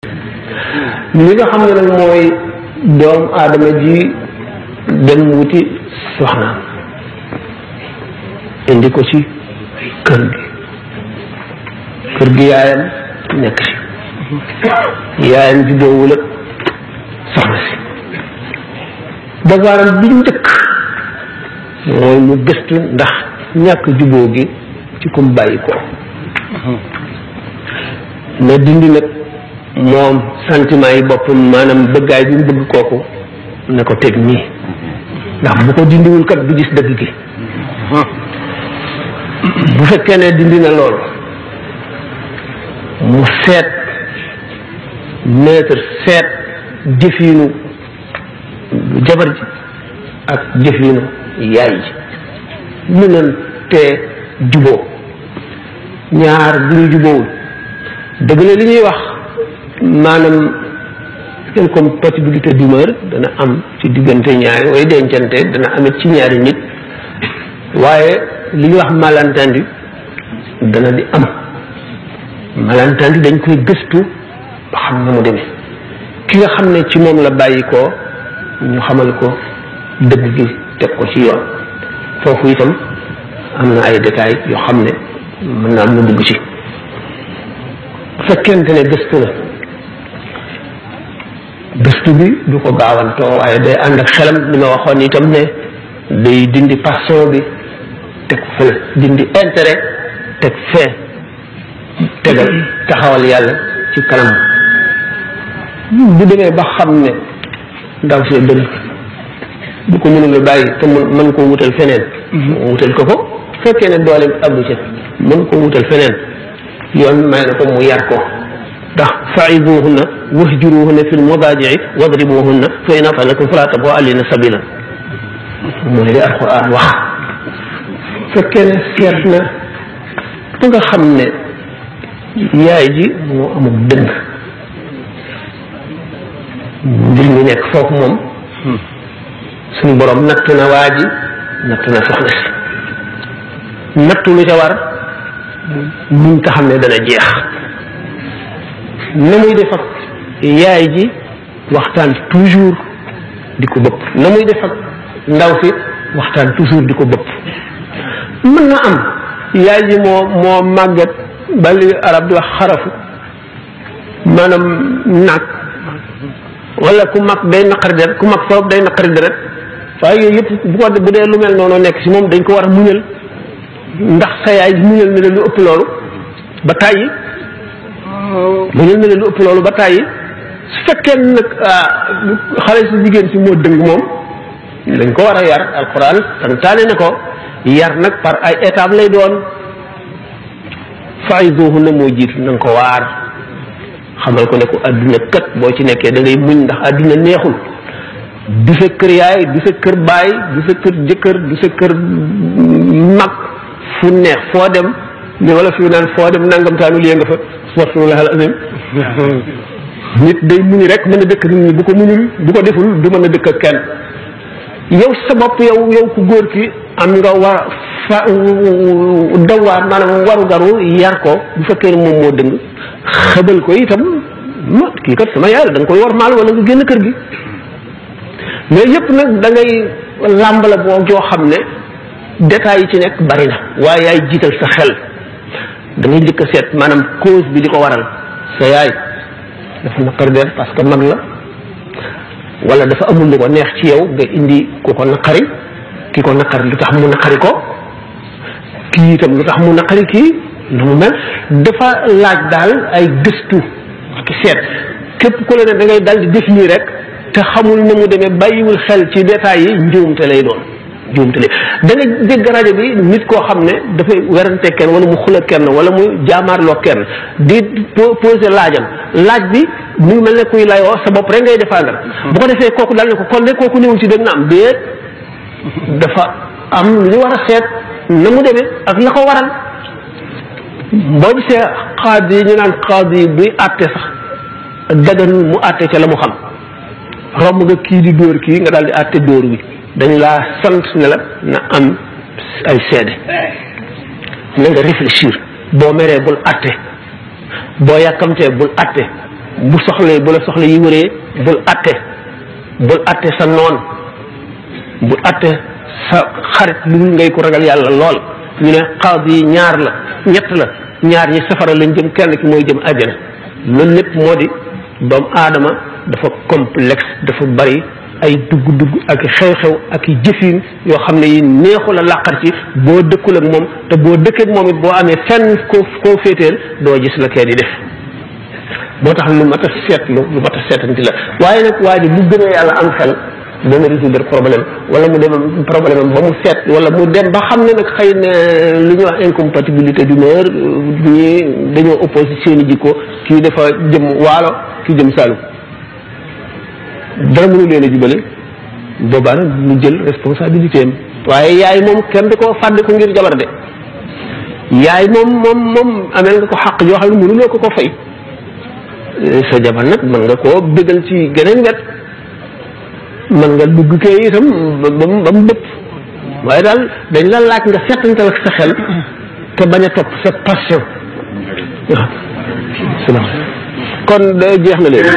li nga xam ne nag mooy doomu aadama ji dem wuti soxna indi ko ci kër gi yaayam nekk ci yaayam jubóowul ak soxna si bagaaram bi njëkk mooy mu gëstu ndax ñàkk jubóo gi ci kum bàyyi ko na dindi nag moom sentiment yi boppam maanaam bëggaay bi mu bëgg kooku na ko teg nii ndax bu ko dindiwul kat du gis dëgg gi bu fekkee ne dindi na loolu mu seet neutre seet jëfiinu jabar ji ak jëfiinu yaay ji ñu nen te juboo ñaar bu ñu jubóowul dëgg la li ñuy wax maanaam incompatibilité d'humeur dana am ci diggante ñaari way dencante dana amit ci ñaari nit waaye li ñuy wax malentendu dana di am malentendu dañ koy gëstu ba xam na mu demee ki nga xam ne ci moom la bàyyi ko ñu xamal ko dëgg gi teg ko ci yoon foofu itam am na ay détails yoo xam ne mën na am na dugg ci bu fekkente ne gëstu la gëstu bi du ko gaawantoo waaye day ànd ak xelam li ma waxoon itam ne day dindi passion bi teg fële dindi intérêt teg fee tegal taxawal yàlla ci kanam bu demee ba xam ne ndaw see dëgg bu ko mënula bàyyi te mën koo wutal feneen wutal ko fekkee ne doole abdu ca mën koo wutal feneen yoon may na ko mu yar ko ndax fa'izuhunna wahjuruhunna fil madaaji'i wadribuhunna fa in ata'nakum falaa tabghaw alayhinna sabiila mooy li alquran wax fekkee ne seet na ba nga xam ne yaay ji moo amul dëng mbir mi nekk foofu moom suñu borom natt na waa ji natt na soxna si nattu lu ca war muñ ta xam ne dana jeex na muy def ak yaay ji waxtaan toujours di ko bëpp na muy def ak ndaw si waxtaan toujours di ko bëpp mën na am yaay ji moo màggat ba li arab di wax xarafu maanaam naag wala ku mag day naqari deret ku mag foofu day naqari deret waaye yooyu yëpp bu dee lu mel noonu nekk si moom dañ ko war a muñal ndax sa yaay muñal na leen lu ëpp loolu ba tàyyi muñal na leen lu ëpp loolu ba tàyyi su fekkee nag xale su jigéen si moo dëng moom dañ ko war a yar alquran santaane na ko yar nag par ay étape lay doon fa'izuhunna moo jiitu na nga ko waar xamal ko ne ko adduna kat boo ci nekkee da ngay muñ ndax adduna neexul du sa kër yaay du sa kër baay du sa kër jëkkër du sa kër mag fu neex foo dem li wala fi naan foo dem nangam taanu lii nga fa astaghfirullah al-azim nit day muñ rek mën a dëkk nit ñi bu ko muñul bu ko deful du mën a dëkk ak kenn yow sa bopp yow ku góor ki am nga war fa dawaar maanaam waru garu yar ko bu fekkee ne moom moo dëng xëbal ko itam kii kat sama yaay la da nga koy war maal wala nga génn kër gi mais yëpp nag da ngay làmb la boo joo xam ne détails yi ci nekk bari na waaye yaay jiital sa xel da ngay njëkk a seet maanaam cause bi di ko waral sa yaay dafa naqari der parce que mag la wala dafa amul lu ko neex ci yow nga indi ku ko naqari ki ko naqari lu tax mu naqari ko kii itam lu tax mu naqari kii na mu mel dafa laaj daal ay gëstu ak seet képp ku la ne da ngay dal di def nii rek te xamul na mu demee bàyyiwul xel ci détails yi njuumte lay doon njuumte lay da nga dégg rajo bi nit koo xam ne dafay werante kenn wala mu xula kenn wala mu jaamaarloo kenn di poser laaj bi mu ngi mel ne kuy layoo sa bopp rek ngay défendre bu ko defee kooku daal ne ko kon de kooku néewul ci dëgg na am déet dafa am lu ñu war a seet na mu demee ak la ko waral boo gisee xaadi yi ñu naan xaadi yi buy àtte sax dagan mu àtte ca la mu xam romb nga kii di dóor kii nga daal di àtte dóor wi dañ laa sant ne la na am ay seede na nga réfléchir boo meree bul àtte boo yàkkamtee bul àtte bu la soxla yi wëree bul atte sa noon bul atte sa xarit lu ngay ko ragal yàlla lool ñu ne xaadi yi ñaar la ñett la ñaar ñi safara lañ jëm kenn ki mooy jëm àjjana loolu lépp moo di doomu aadama dafa complexe dafa bari ay dugg-dugg ak xew-xew ak i jëfin yoo xam ne yi neexu la làqar ci boo dëkkul ak moom te boo dëkkee ak moom it boo amee fenn koo féeteel doo gis la kee di def moo tax lu mat a seetlu lu mat a seetanti la waaye nag waa ji bu gënee yàlla am xel dana résoudre problème wala mu dem problème am ba mu seet wala mu dem ba xam ne nag xëy na lu ñuy wax incompatibilité d'humeur ñii dañoo opposé seeni jikko kii dafa jëm waalo kii jëm Saalum dara mënu leen a jubale boobaa nag mu jël responsabilité am waaye yaay moom kenn du ko fàdd ko ngir jabar de yaay moom amel nga ko xaq yoo xam ne mënuloo ko fay sa jabar nag mën nga koo bégal ci geneen wet mën nga dugg kee itam ba mu bëpp waaye daal dañ la laaj nga seetantal ak sa xel te bañ a topp sa passion waaw kon jeex na léegi